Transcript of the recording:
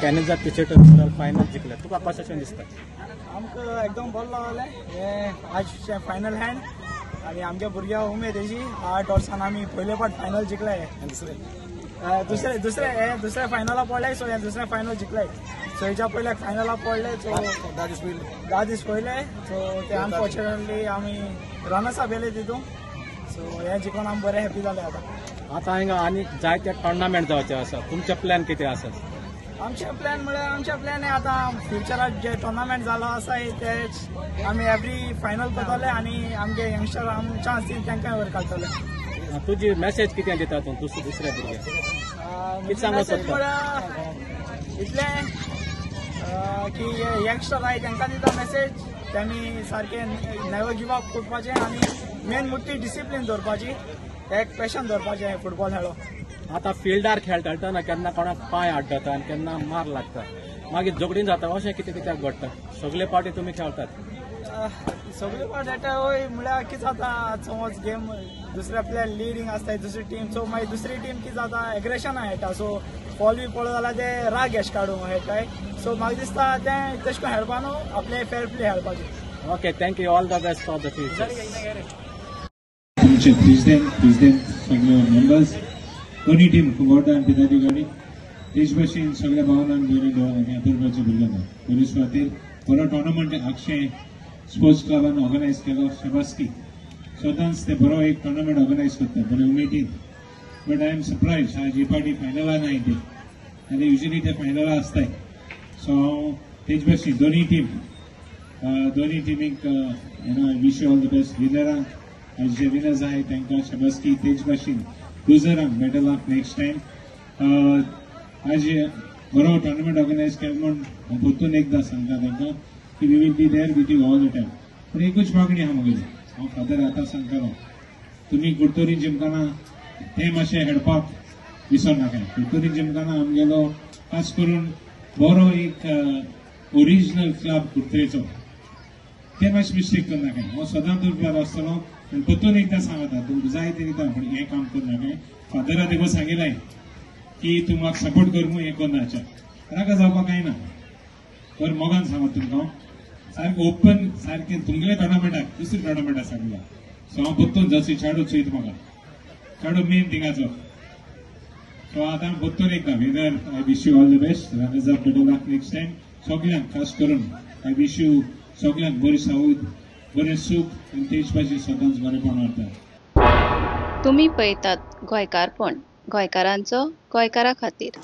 कॅनिजा पिचेटर final जिखले, तुका कशें दिसता? आमकां एकदम बरें लागलें हें आज फायनल हँड आनी आमच्या भुरग्यांक उमेद हेजी 8 वर्सान आमी पयले फावट फायनल जिखले. दुसरे दुसरे हे दुसऱ्या फायनला पडले, सो हे दुसऱ्या फायनल जिखले. सो हेच्या पयल्या फायनला पडले, सो 10 दीस पयले, सो ते अनफॉर्च्युनेटली आमी रनर्स अप येयले तितून. सो हे जिखून आमी बरे हॅपी जाले. आतां आतां हिंगा आनी जायते टुर्नामेंट जावचे आसा, तुमचे प्लॅन कितें आसा? आमचे प्लॅन म्हळ्यार आमचे प्लॅन हे आतां फ्युचराक जे टुर्नामेंट जालो आसा तेच आमी एवरी फायनल करतले आनी आमगे यंगस्टर आम चान्स दिवन तांकां वयर काडटले. तुजी मॅसेज कितें दिता तूं दुसऱ्या भुरग्यांक? कितें सांगूंक सोदता? म्हळ्यार इतलें की यंगस्टर आहाय तांकां दिता मॅसेज, तेमी सारकें नेवर गिव अप करपाचें आनी मेन मुट्टी डिसिप्लीन दवरपाची, एक पॅशन दवरपाचें फुटबॉल खेळो. आतां फिल्डार खेळटा केन्ना कोणाक पांय आड्डता आनी केन्ना मार लागता, मागीर झगडीं जाता, अशें कितें कित्याक घडटा? सगळे पावटी तुमी खेळटात. सगळे पावट खेळटा हय, म्हळ्यार कितें जाता समज गेम दुसऱ्या प्लेयर लिडींग आसता दुसरी टीम, सो मागीर दुसरी टीम कितें जाता एग्रेशना खेळटा, सो फॉल बी पडलो जाल्यार ते राग येश काडूंक खेळटाय. सो म्हाका दिसता तें तशें करून खेळपा न्हू, आपलें फेर प्ले खेळपाचें. Okay, thank you, all the best for the future. तुमचे प्रेसिडेंट सगळे मेंबर्स, दोन्ही टीम कुंभारदा आनी पिताजी तेच भशेन सगळ्या भावनांक भयणी भावांक अपुरबाचे भुरग्यांक बरे सुवातेर बरो टोर्नामेंट आगशें स्पोर्ट्स क्लबान ऑर्गनायज केलो. शाबासकी, सदांच ते बरो एक टोर्नामेंट ऑर्गनायज करतात बरे उमेदीन. बट I am surprise आज ही पार्टी फायनला नाय ते, आनी युजली ते फायनला आसताय. सो हांव तेच भशेन दोन्ही टिमीक you know I wish you all the best. विनरांक आज जे विनर्स आहाय तांकां शाबासकी, तेच भशेन लुजरांक बेटर लक नेक्स्ट टायम. आज बरो टोर्नामेंट ऑर्गनायज केलो म्हूण हांव परतून एकदां सांगता तांकां की we will be there with you all the time. पूण एकूच मागणी आहा म्हगेली, हांव फादर आतां सांगतालो, तुमी कुडतरी जिमखाना तें मातशें खेळपाक विसर नाकाय. कुडतरी जिमखाना आमगेलो खास करून बरो एक ओरिजिनल क्लब कुडतरेचो, तें मातशें मिस्टेक करनाकाय. हांव सदांच तुमच्या आसतलो आनी परतून एकदां सांगता, तुमकां जाय तें दिता, पूण हें काम करनाकाय. फादरा देखून सांगिल्लें की तूं म्हाका सपोर्ट कर म्हूण हें करनाच्या रागा जावपाक कांय ना. बरें मोगान सांगता तुमकां, सारकें ओपन सारकें तुमगेले टोर्नामेंटाक दुसरे टोर्नामेंटाक सांगला. सो हांव परतून जशी चेडो चोयता म्हाका चेडो मेन थिंगाचो. सो आतां परतून एकदां winner I wish you all the best, runners up better luck next time. सगल्यांक खास करून I wish you सगल्यांक बरी सावद, बरें सूख आनी तेच भाशेन सदांच बरेंपण व्हरता. तुमी पळयतात गोंयकारपण, गोंयकारांचो गोंयकारा खातीर.